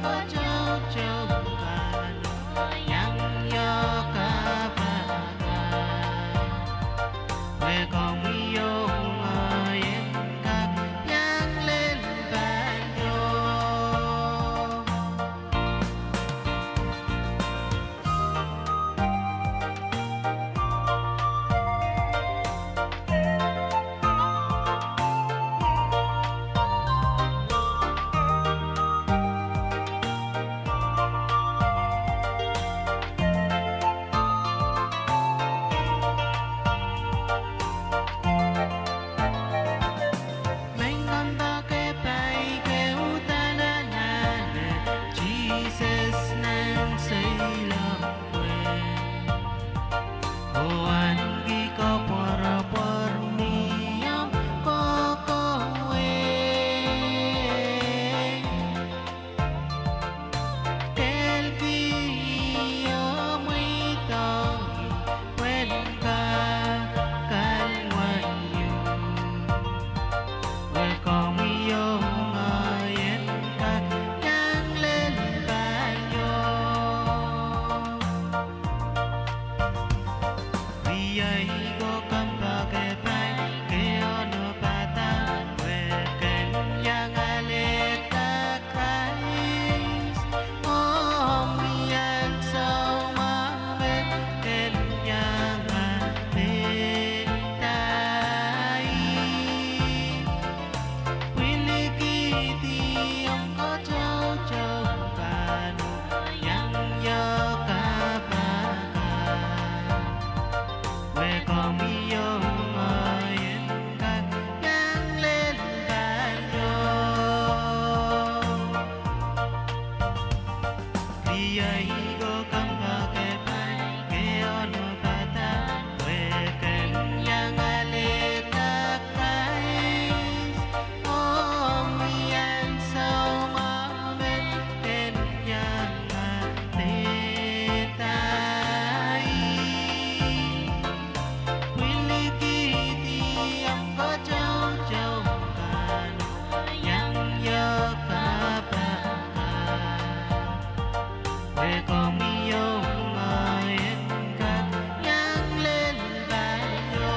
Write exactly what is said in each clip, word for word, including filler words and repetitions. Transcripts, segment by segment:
Kotoutou pahno iang ioh kapakap, pwe komwi oh ngehi en kak iang lel pahnio. Maing kompoake pai, ke uhdahn anahne Sises nan seiloak wet, oh ahneki koapworopwor ni omw kohkohwei. Kehlki oh mweidohng pwehn kak kahlwai ieu, pwe komwi oh ngehi en kak iang lel pahnio. Riei ko kompoake pai, ke onopada pwe ken iang alehda Krais, oh omwi ansou mwahu me ken iang alehda ih. Pwilikihdi omw kotoutou pahno iang ioh kapakap, pwe komwi oh ngehi en kak iang lel pahnio. Riei ko kompoake pai, ke onopada pwe ken iang alehda Krais, oh omwi ansou mwahu me ken iang alehda ih. Pwilikihdi omw kotoutou pahno iang ioh kapakap, pwe komwi oh ngehi en kak iang lel pahnio.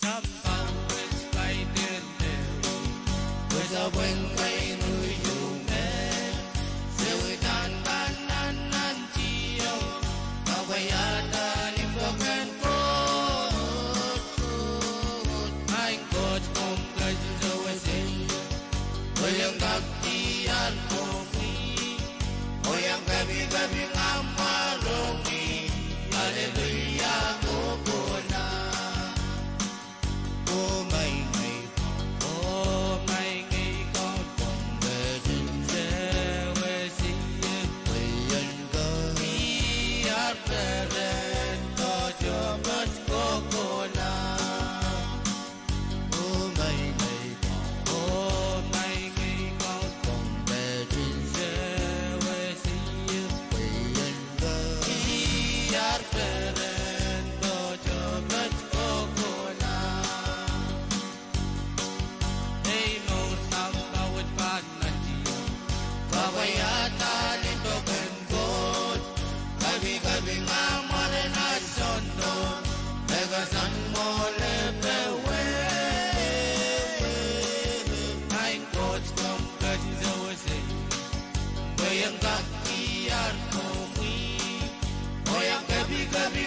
Sampah wet kaidehn dewe, wet sapwung kain uiume, se wia nan pahn nan nan tio, kapwaiada limpoak en Koht. Koht, maing Koht, komw ketin sewese, pwe I en kak diar komwi, oh I en kapikapinga mwaromwi. Aleluia, kohkohla. Oh maing ei Koht, oh maing ei Koht, komw ketin sewese, pwe I en kak diar peren tohto met. Kohkohla. Oh maing ei Koht, oh maing ei Koht, komw ketin sewese, pwe I en kak diar peren tohto met. Kohkohla. Ei mour, sampah wet pahn nan tio, kapwaiada limpoak en Koht, kapikapinga mwaren Sohn Dohn, e koasoia mwohn lepe wet. Maing Koht, komw ketin sewese, pwe I en kak diar komwi, oh I en kapikapinga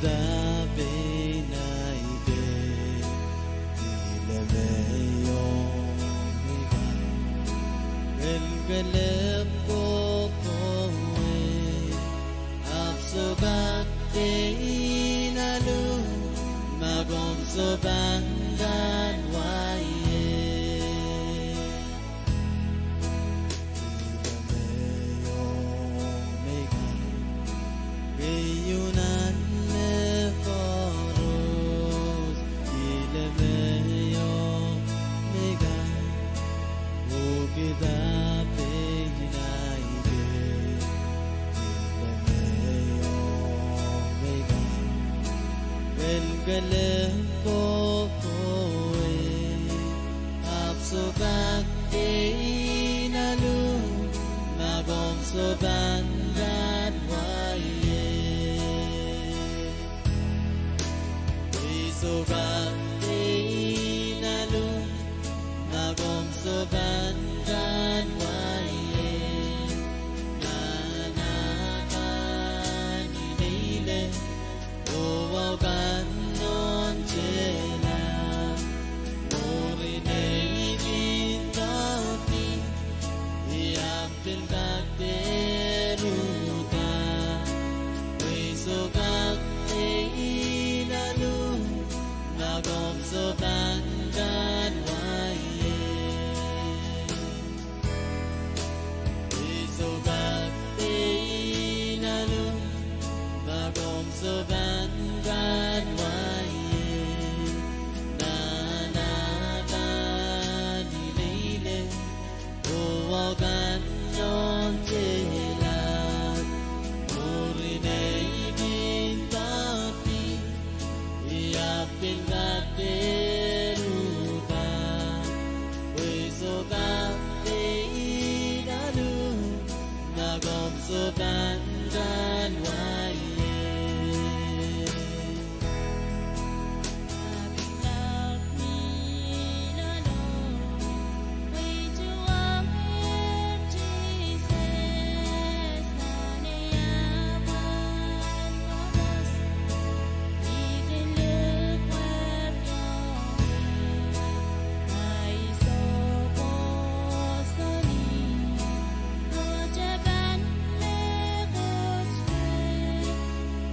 Dahme I nda, I pil, I leme iong me kak kelehpw kohkohwei, ahpw sohte kak pein alu ma komw sohte pahn kak wai ie. I leme iong me kak, keieu nan mehkoaros. I leme iong me kak, oh kihda pein ahi pil. I leme iong me kak, kelehpw kohkohwei, ahpw sohte kak pein alu ma komw sohte pahn kak wai ie. I sohte kak pein alu ma komw sohte pahn kak wai ie. Nan ah kan I leilei, oh wahu kan nohn tehla, mwurin ei kin doadoahk, I ahpw pil kak dehr uhda. Pwe I sohte kak pein alu ma komw sohte pahn kak wai ie. I sohte kak pein alu ma komw sohte pahn kak wai ie. Nan ah kan I leilei, oh wahu kan nohn tehla, mwurin ei kin doadoahk, I ahpw pil kak dehr uhda. Pwe I sohte kak pein alu ma komw sohte pahn kak wai ie.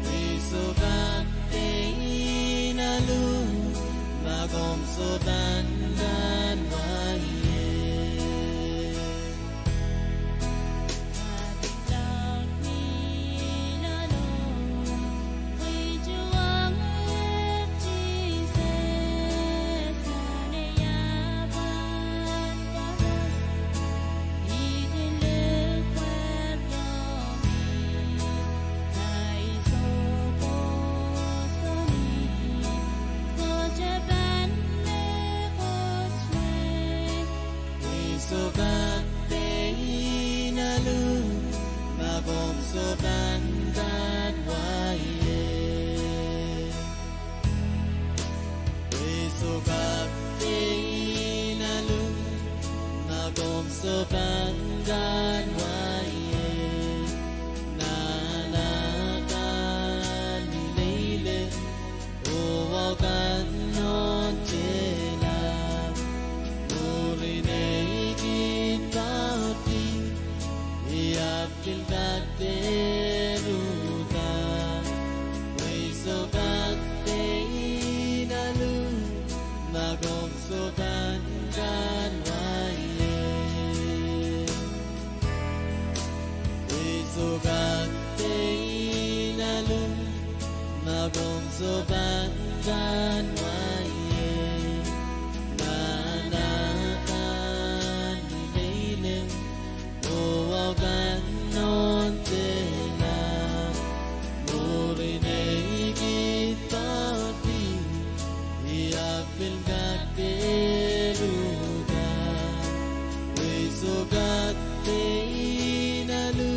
I sohte kak pein alu ma komw sohte pahn kak wai ie. I sohte kak pein alu ma komw sohte pahn kak wai ie. I sohte kak pein alu ma komw sohte pahn kak wai ie. Nan ah kan I leilei, oh wahu kan nohn tehla, mwurin ei kin doadoahk, I ahpw pil kak dehr uhda. Pwe I sohte kak pein alu ma komw sohte pahn kak wai ie. I sohte kak pein alu ma komw sohte pahn kak wai ie. Nan ah kan I leilei, oh wahu kan nohn tehla, mwurin ei kin doadoahk, I ahpw pil kak dehr uhda. Pwe I sohte kak pein alu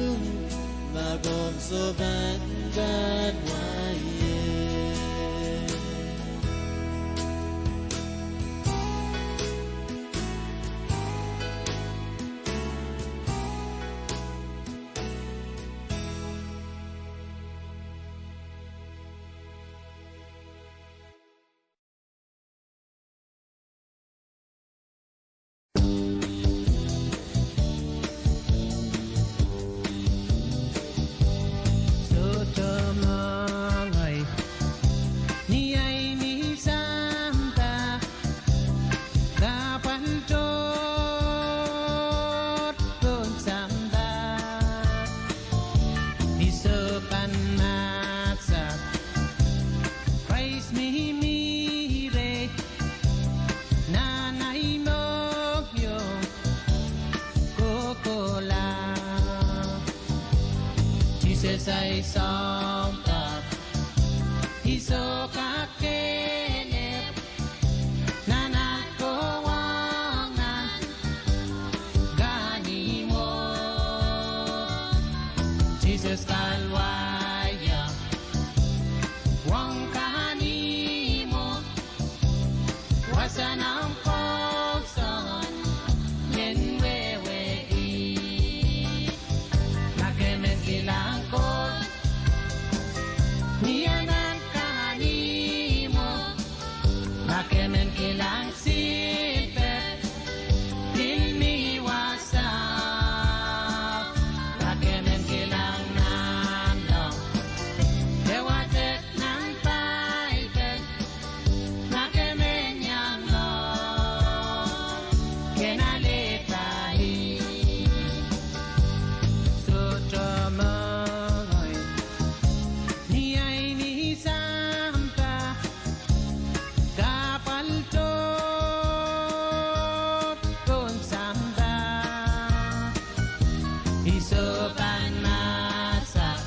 ma komw sohte pahn kak wai ie. Sai soang pahn, I soh kakehlep nan at kohwong nan kahnimwo. Sises Kalwaria, ong kahnimwo, wasa nan kousoan ien wehwehki. Ma ke men kilang Koht, mie nan kahnimwo. Ma ke men kilang silper, pil mi wasao. Ma ke men kilang nanleng, e wadek nan Paipel. Ma ke men iang loh, ken ale pali. Sohte mengei, ni ahi ni sampah, kahpwal doh pohn sampah. I soh pahn mahsanih,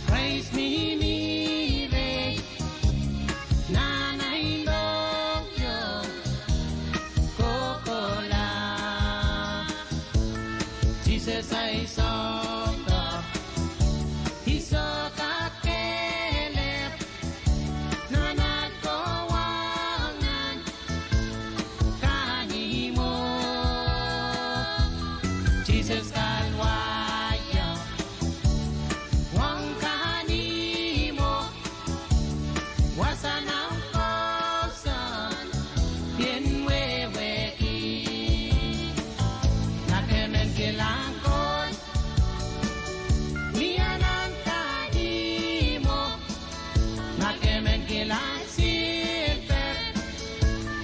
Krais mihmi rehi nan ahi lohng ieu kohkohla. Sises, ahi soang pahn, I soh kakehlep nan at kohwong nan kahnimwo. Sises Kalwaria, ong kahnimwo, wasa nan kousoan ien wehwehki. Ma ke men kilang Koht, mie nan kahnimwo. Ma ke men kilang silper,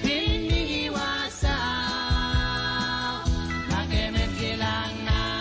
pil mi wasao. Ma ke men kilang nan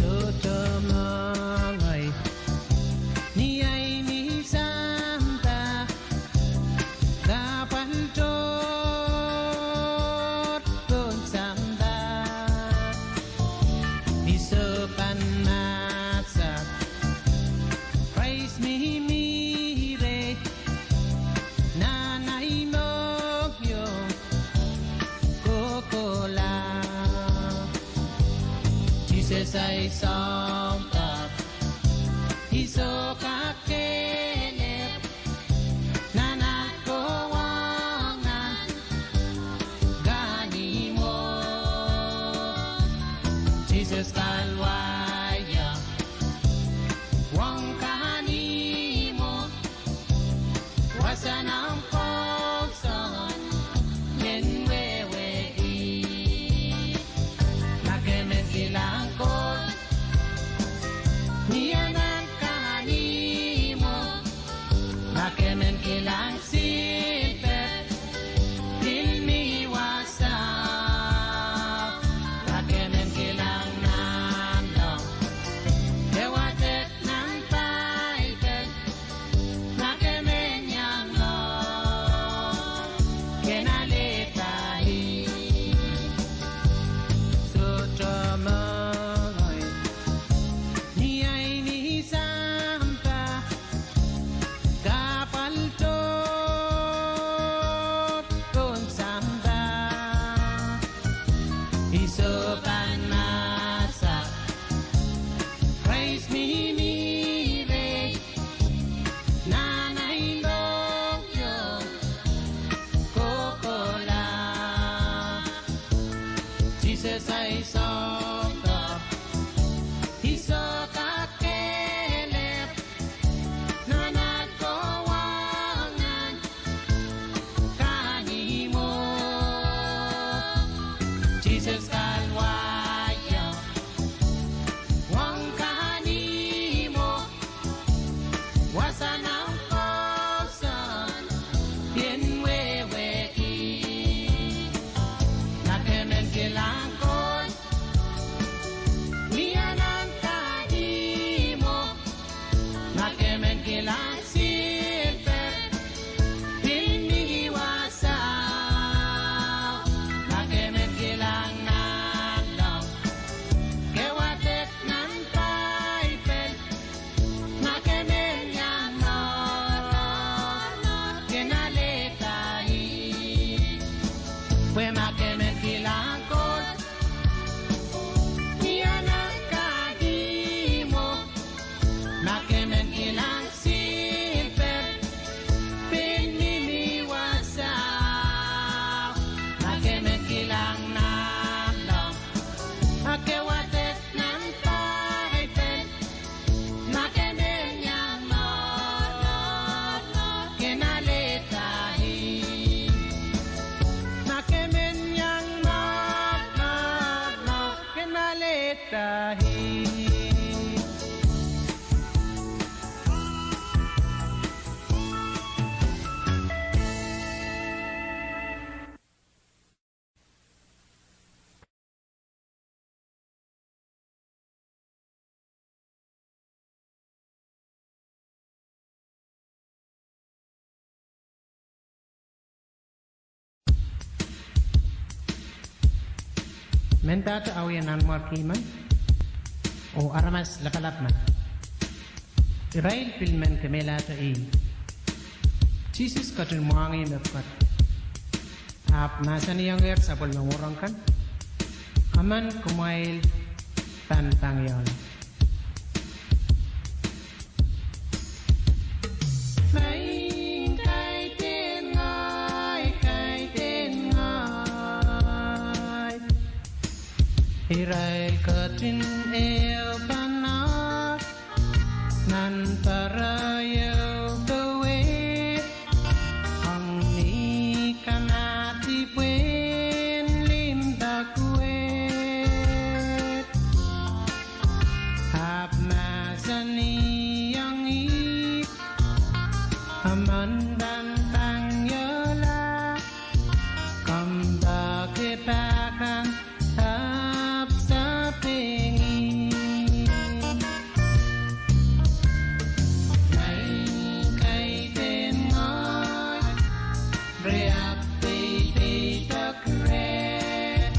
Sohte mengei ni ahi mih sampah, kahpwal tohrohr pohn sampah. I sohte pahn mahsanih, Krais mihmi reh nan ahi mohngiong kohkohla. Sises ahi soahng pwukat, I sohte kak kehlep nan at kowahngan kan ihmwo. Sises Kalwaria, wahn kan ihmwo, wasa nan pwoson en wehwehki. Ma ke men kilang Koht ni anahn kan ihmwo, ma ke men kilang silpehp, pil mi wasa. Ma ke men kilang nan Pwe ma ke men kilang gold, ni anahn kalimwo, ma ke men kilang silper, pil mihmi wasao, ma ke men kilang nanleng, ma ke wadek nan Paipel, ma ke men iang nohnohno, ke en alehda ih. Ma ke men iang nohnohno, ke en alehda ih. Mendahte e wie nanmwarki men, oh aramas lapalap men, irail pil men kemehlahte ih. Sises ketin mwahngih mepwukat, ahpw mahsanihongehr sapwellime mour kan, Emen kumwail pahn pangiohla. Maing, kaidehn ngehi, kaidehn ngehi. Irail ketin ehu pahn ohl nan pere ehu kowei, ong ni kamahdi pwehn limpoak wet. Ahpw mahsanihong ih, Emen pahn pangiohla, kompoake pahkan, ahpw sapeng ih. Maing, kaidehn ngehi, re ahpw peipeidek reh.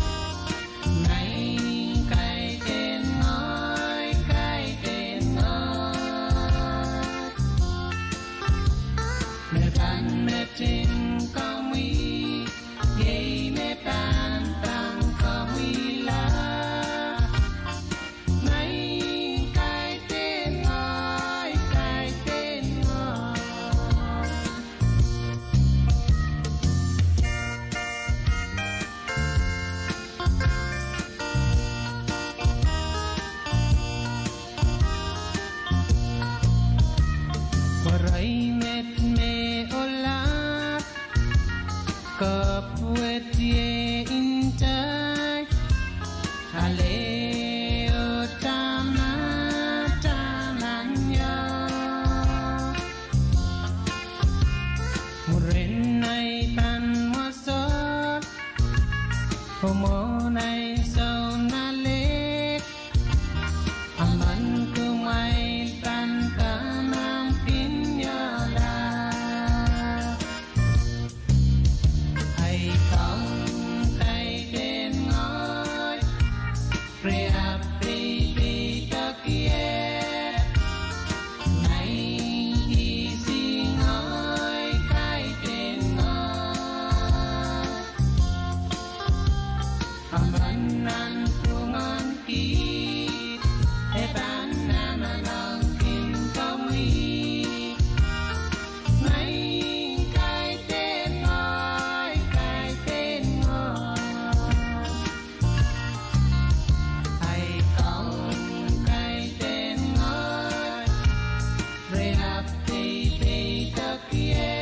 Maing, kaidehn ngehi, kaidehn ngehi. Me pahn metin komwi, iei me pahn pangkomwihla. Maing, kaidehn ngehi, kaidehn ngehi. Werei met me ohlap, kopwet ie nta, ale oh tamataman ie. Mwurin ei pahn mwosol, oh mwohn ei sounalek, Emen kumwail pahn kamahn kin iohla. Ai kaun kaidehn ngehi, re ahpw peipeidek ie. Maing, kihsang ngehi, kaidehn ngehi. Emen nanpwungen kiht, e pahn namenengkin komwi. Maing, kaidehn ngehi, kaidehn ngehi. Ai kaun kaidehn ngehi, re ahpw peipeidek ie.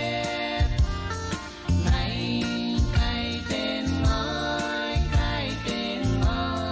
Maing, kaidehn ngehi, kaidehn ngehi.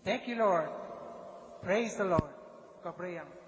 Thank you, Lord. Praise the Lord. Kapwuriamwei.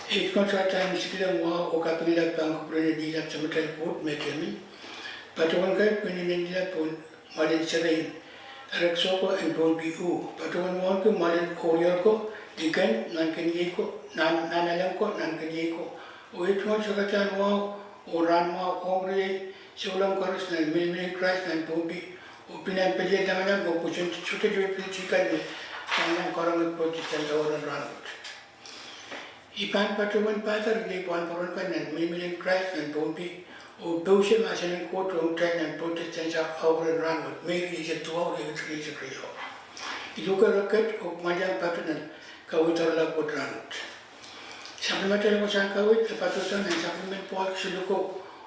Ei, kitail en sikelong wahu oh kapingla pahn kupwuren Lihsap Samatail Koht me Tehmen. Patohwan kei pwehn inenla pohn mwalen serein Erekiso ko en Pohnpei uh. Patohwan wahu kei mwalen Oreor ko, Liken, Nahnken Iei ko, Nahn, Nahnalek ko, Nahnken Iei ko. Oh ei tungoal sohte kan wahu, oh rahn mwahu ong riei souleng koaros nan Miniminien Krais nan Pohnpei, oh pil nan pelien lamalam oh pwoson sohte pil tih kan me nan nan karongehte Protestant Hour en rahn wet. I pahn patohwan pahda riei pwon pwuren kan nan Miniminien Krais nan Pohnpei, oh pousehla mahsen en Koht ong kitail nan Protestant Hour en rahn wet, Mei rieisek duwau, rieisek rieisek riau. I luke reket oh malian patohwan kaweid doaralap wet rahn wet. Sapwellimatail wasahn kaweid e patohsang nan sapwellimen Pohl siluh ko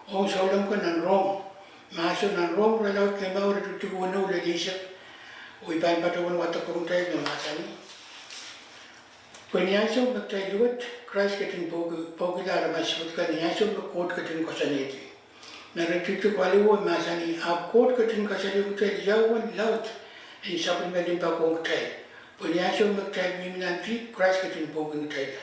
ong souleng ko nan Rom. Mahso nan Rom irelaud limau, iretikitik weneu lel eisek. Oh I pahn patohwan wadek ong kitail me mahsanih: Pwe ni ansou me kitail luwet, Krais ketin pwouki, pwoukihla aramas suwed kan ni ansou me Koht ketin koasoanehdi. Nan iretikitik waluh e mahsanih: Ahpw Koht ketin kasalehiong kitail ia uwen laud en sapwellime limpoak ong kitail, pwe ni ansou me kitail mihmi nan dihp, Krais ketin pwoukin kitail.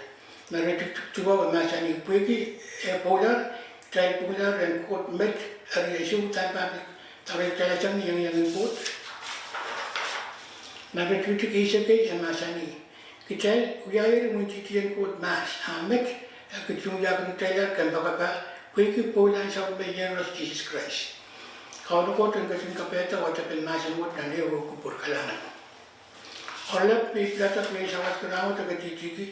Nan iretikitik duwau e mahsanih: Pwehki eh pwoular, kitail pwoukilahr rehn Koht met, eri ansou uhdahn pahn pil doarehkitailla sang ni iangiang en Koht. Nan iretikitik eisek kei e mahsanih: Kitail wiahier imwintihti en Koht mahs, a met e ketin wiahkin kitail kempoakepah, pwehki pwoulahn sapwellime Iehros Sises Krais. Kauno Koht en ketin kapaiada wadepen mahsen wet nan ehu kupwur kalahngan. Oaralap me I pilada pwehn sawaski rahn wet e ketikihdi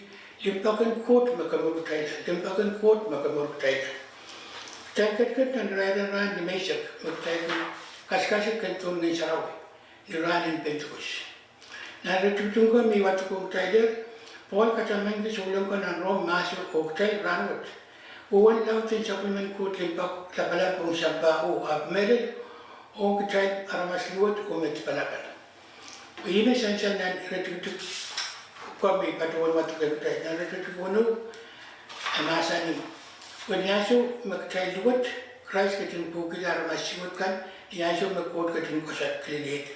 limpoak en Koht me komour kitail, limpoak en Koht me komour kitail. Kitail ketiket nan irair en rahn limeisek me kitail kin kasikasik ken tohn Ngehn Sarawi ni rahn en Pentekost. Nan iretikitik ko me I wadekohng kitailehr, Pohl katamankihla souleng ko nan Rom mahso: Oh kitail rahnwet, uwen laud en sapwellimen Koht limpoak lapalap ong sampah o, ahpw mehlel ong kitail aramas luwet oh me dipalapala. Pwe ih me sansal nan iretikitik ko me I patohwan wadekohng kitail. Nan iretikitik weneu e mahsanih, pwe ni ansou me kitail luwet, Krais ketin pwukihla aramas suwed kan, ni ansou me Koht ketin koasoia kilin ehte.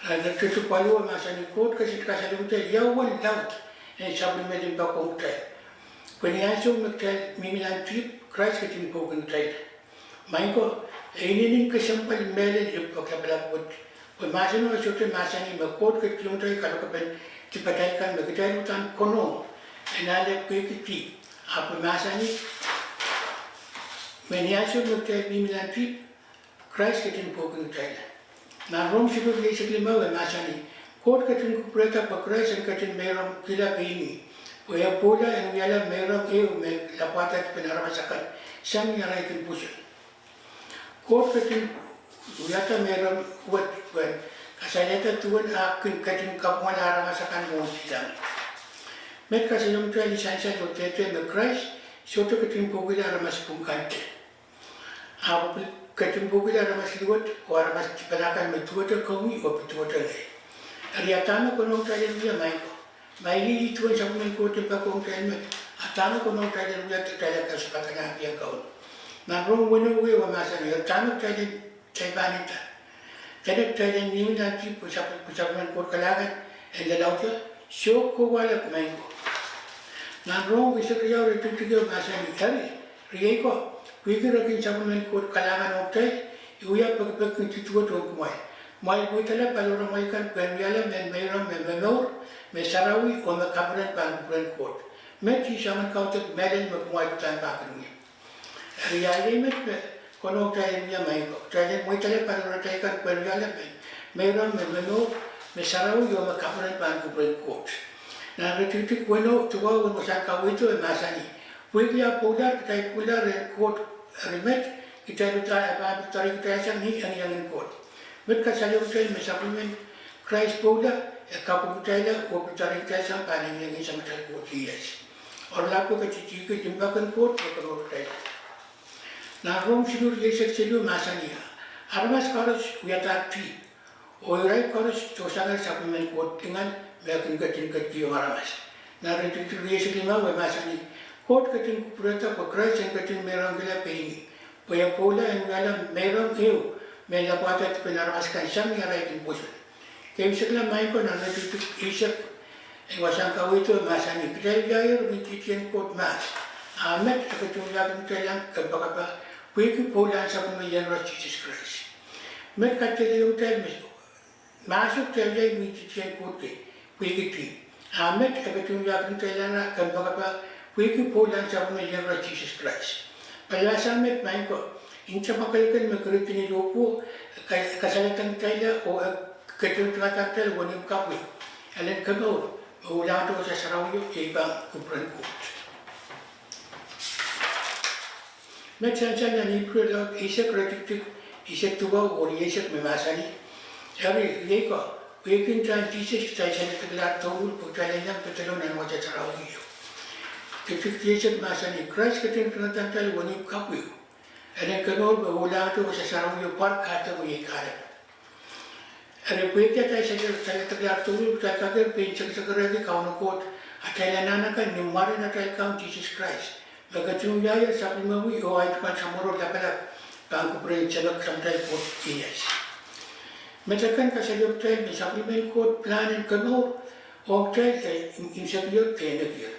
Nan iretikitik waluh e mahsanih, Koht ketin kasalehiong kitail ia uwen laud en sapwellime limpoak ong kitail. Pwe ni ansou me kitail mihmi nan dihp, Krais ketin pwukin kitail. Maing ko, e inenen kesempwal mehlel limpoak lapalap wet. Pwe mahseno e sohte mahsanih me Koht ketikihong kitail kalokapen dipatail kan me kitail uhdahn konehng en ale pwehki dihp. Ahpw e mahsanih me ni ansou me kitail mihmi nan dihp, Krais ketin pwukin kitail. Nan Rom siluh rieisek limau e mahsanih, Koht ketin kupwurehda pwe Krais en ketin meirongkihla pein ih, pwe e pwoula en wiahla meirong ehu me lapwahda dipen aramas akan sang ni arail kin pwoson. Koht ketin wiahda meirong wet pwehn kasalehda duwen ah kin ketin kapwungala aramas akan mwohn silangih. Met kasalehiong kitail ni sansal oh dehde me Krais sohte ketin pwukihla aramas pwung kan de, ahpw e pil ketin pwukihla aramas luwet oh aramas dipala kan me duwehte komwi oh pil duwehte ngehi. Eri a dahme konehng kitail en wia, maing ko? Ma ih duwen sapwellimen Koht limpoak ong kitail met, a dahme konehng kitail en wia de kitail en kak sapwellimankiong Kauno? Nan Rom weneu ehu e mahsanih, eri dahme kitail en, kitail pahn nda? Dene kitail en mihmi nan dihp pwe sapwel-, pwe sapwellimen Koht kalahngan en lalaudla? Soh, kowahlap, maing ko. Nan Rom eisek riau iretikitik ehu mahsanih, eri, riei ko, pwehki re kin sapwellimen Koht kalahngan ong kitail, I wia pekipek ngidingid duwehte ong kumwail. Kumwail mweidala paliwaramwail kan pwehn wiahla mehn meirong me momour, me sarawi oh me kaperen pahn kupwuren Koht. Met ih soangen kaudok mehlel me kumwail uhdahn pahn kin wia. Eri a iei met me konehng kitail en wia, maing ko? Kitail en mweidala paliwaratail kan pwehn wiahla mehn meirong me momour, me sarawi oh me kaperen pahn kupwuren Koht. Nan iretikitik weneu, duwau, en wasahn kaweido e mahsanih, pwehki ah pwoulahr, kitail pwurala rehn Koht. Eri met, kitail uhdahn, e pahn pil doarehkitailsang ni engiengen Koht. Met kasalehiong kitail me sapwellimen Krais pwoula, e kapwungkitailla oh pil doarehkitailsang pahn engiengen Samatail Koht ieias. Oaralap wet ketikihki limpoak en Koht me komourkitail. Nan Rom siluh rieisek siluh mahsanih, aramas koaros wiadahr dihp, oh irail koaros dohsangehr sapwellimen Koht lingan me kin ketin ketikihong aramas. Nan iretikitik rieisek limau e mahsanih, Koht ketin kupwurehda pwe Krais en ketin meirongkihla pein ih, pwe e pwoula en wiahla meirong ehu me lapwahda dipen aramas akan sang ni arail kin pwoson. Keieu sekla, maing ko, nan iretikitik eisek en wasahn kaweido e mahsanih, kitail wiahier mihmididien Koht mahs, a met e ketin wiahkin kitail lahng kempoakepah pwehki pwoulahn sapwellime ien ras Sises Krais. Met kasalehiong kitail me mahso kitail wiahier mihmididien Koht kei pwehki dihp, a met e ketin wiahkin kitail lahng kempoakepah pwehki pwoulahn sapwellime ien ras Sises Krais. Paliwar sang met, maing ko, nta mwakelekel me keridi ni lohpwuo, ka-, kasaledekitailla oh e ketin tingadakitail wenihmw kapw, elen komour me ulahngete wasa sarawio iei pahn kupwuren Koht. Met sansal nan Ipru irelaud eisek iretikitik eisek duwau oh rieisek me mahsanih, eri, riei ko, pwehki ntahn Sises kitail saledeklahr douluhl pwe kitail en iang pedolong nan wasa sarawio. Iretikitik rieisek mahsanih, Krais ketin tingadakitail wenihmw kapw, elen komour me ulahngete wasa sarawio pwar kadeik oh iei kahrepe. Eri pwehki atail sale-, saledeklahr douluhl, kitail kakehr pein sekesekerehki Kauno Koht atail anahn akan ni mwaren atail Kaun Sises Krais, me ketin wiahier sapwellimomwi oh ahi tungoal samworo lapalap pahn kupwuren Samek Samatail Koht ieias. Met akan kasalehiong kitail me sapwellimen Koht pilahn en komour ong kitail e imwseklio de nekier.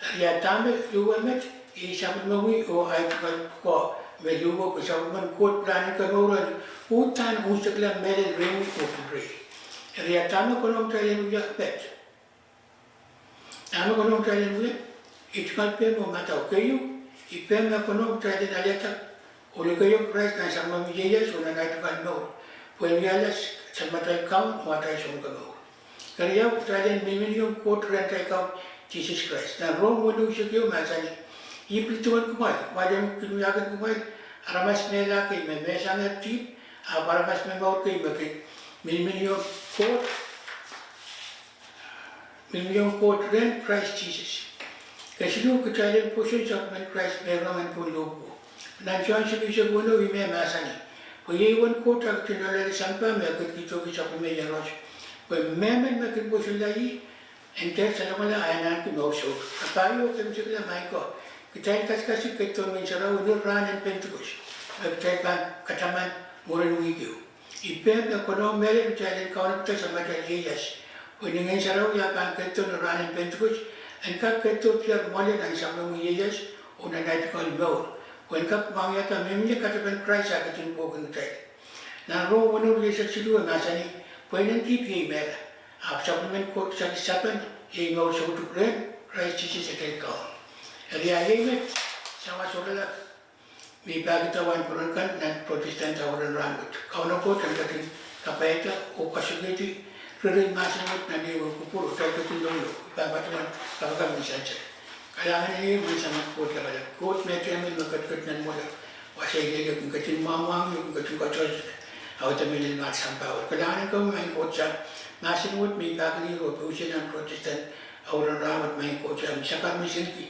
Eri a dahme luhwe met? Iei sapwellimomwi oh ahi tungoal pwukoa me luhwe, pwe sapwellimen Koht pilahn en komour en uhdahn imwseklahng mehlel rehmwi oh pil rehi. Eri a dahme konehng kitail en wia met? Dahme konehng kitail en wia? Ih tungoal pehm oh madau. Keieu, ih pehm me konehng kitail en alehda oh lukeiong Krais nan sapwellimomwi ieias oh nan ahi tungoal mour, pwehn wiahla Samatail Kaun oh atail Sounkomour. Keriau, kitail en miniminiong Koht rehn atail Kaun Sises Krais. Nan Rom weneu eisek ehu mahsanih, ih pil duwen kumwail, kumwail en kin wiahkin kumwail aramas mehla kei me mehsangehr dihp, ahpw aramas me mour kei me kin miniminiong Koht Pil mie ong Koht rehn Krais Sises. Kesiluh, kitail en pwoson sapwellimen Krais me rong en pwung lopwuo. Nan Sohn siluh eisek weneu, ih me mahsanih: Pwe iei uwen Koht a ketin loalloale sampah me e ketikihdohki sapwellime Iehros, pwe mehmen me kin pwosonla ih en dehr salongala a en ahneki mour soutuk. Kapai o keimwseklahn maing ko, kitail kasikasik ketidohn Ngehn Sarawi ni rahn en Pentikos, me kitail pahn kataman mwurin wihk ehu. I pehn me konehng mehlel kitail en kaunopda Samatail ieias, pwe ni Ngehn Sarawi a pahn ketido ni rahn en Pentikos, en kak ketido diar mwoale nan sapwellimomwi ieias oh nan ahi tungoal mour, pwe en kak mwahngiada mihmi ni katepen Krais a ketin pwoukin kitail. Nan Rom weneu, rieisek siluh, e mahsanih: Pwe en dihp iei mehla, ahpw sapwellimen Koht kisakis sapen iei mour soutuk rehn Krais Sises etel Kaun. Eri a iei met sawas oaralap me I pahkihda wahn pwuren kan nan Protestant auren rahnwet. Kauno Koht en ketin kapaiada oh kasikedi reirei mahsen wet nan ehu ehu kupwur, oh kitail ketin loalloale. I pahn patohwan kapakap ni sansal. Kalahngan en ehu mehn Samat Koht Lapalap, Koht me dehr men me ketiket nan mwuhr, wasa ileile, kin ketin mwahmwahngih oh kin ketin koasoakoasoia audepen mehlel mahs sampah wet. Kalahngan en komwi maing Koht Sahm, mahsen wet me I pahkihdi oh pousehla nan Protestant auren rahnwet, maing Koht Sahm, I sakar mensengki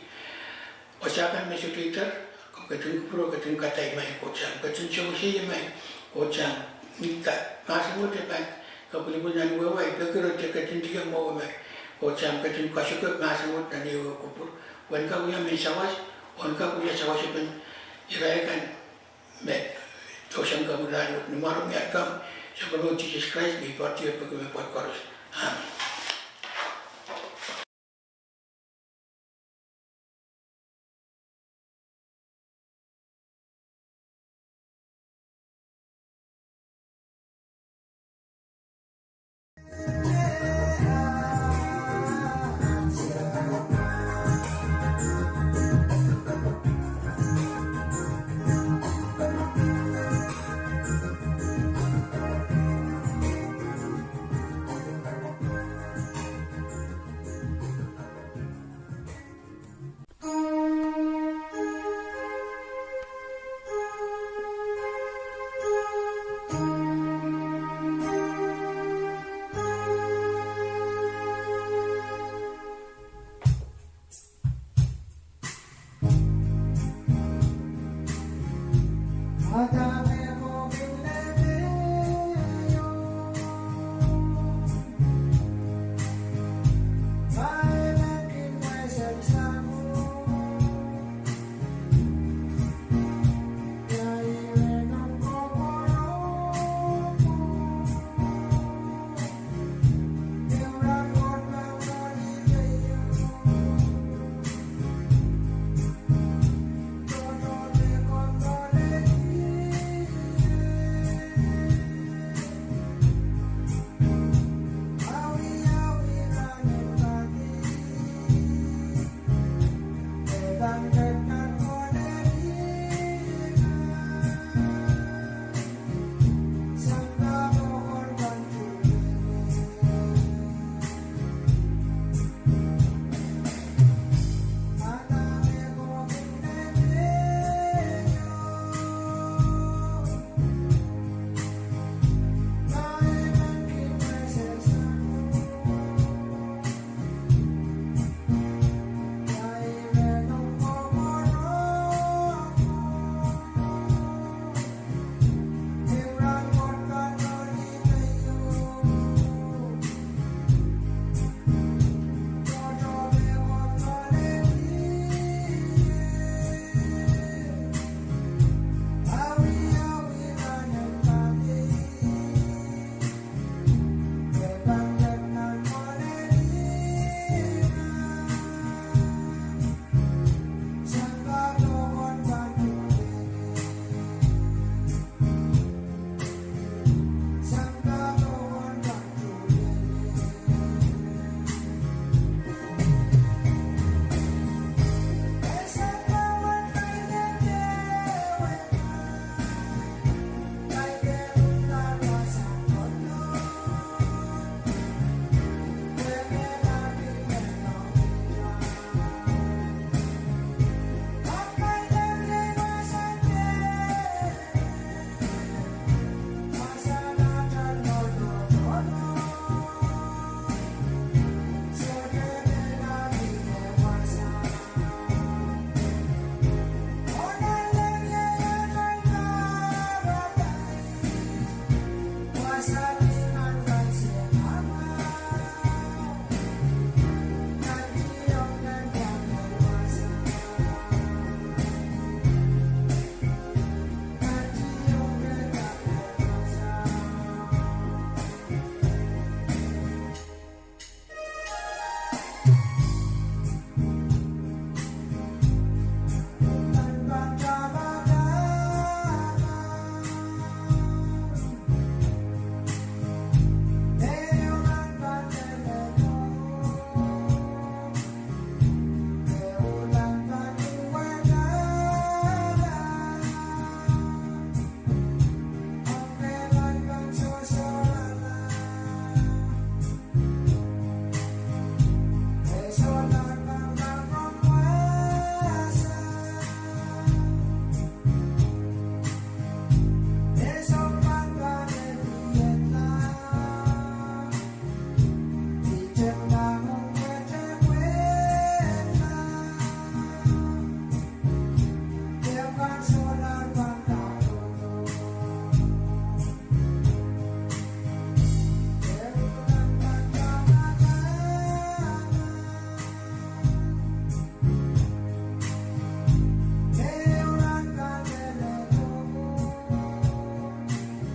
wasa kan me sohte itar, komw ketin kupwure, ketin kadahi, maing Koht Sahm, ketin sewese ie, maing Koht Sahm. Ni mahsen wet e pahn kapwilipwil nan wehwe, I peki re ketin diong mwowe, maing Koht Sahm, ketin kasikasik mahsen wet nan ehu ehu kupwur, pwe en kak wia mehn sawas, oh en kak wia sawasepen irail kan me dohsang komwi rahnwet. Ni mwaren wiahda komwi, Sounkomour Sises Krais, me I poaridi oh peki me pwoat koaros. Amen.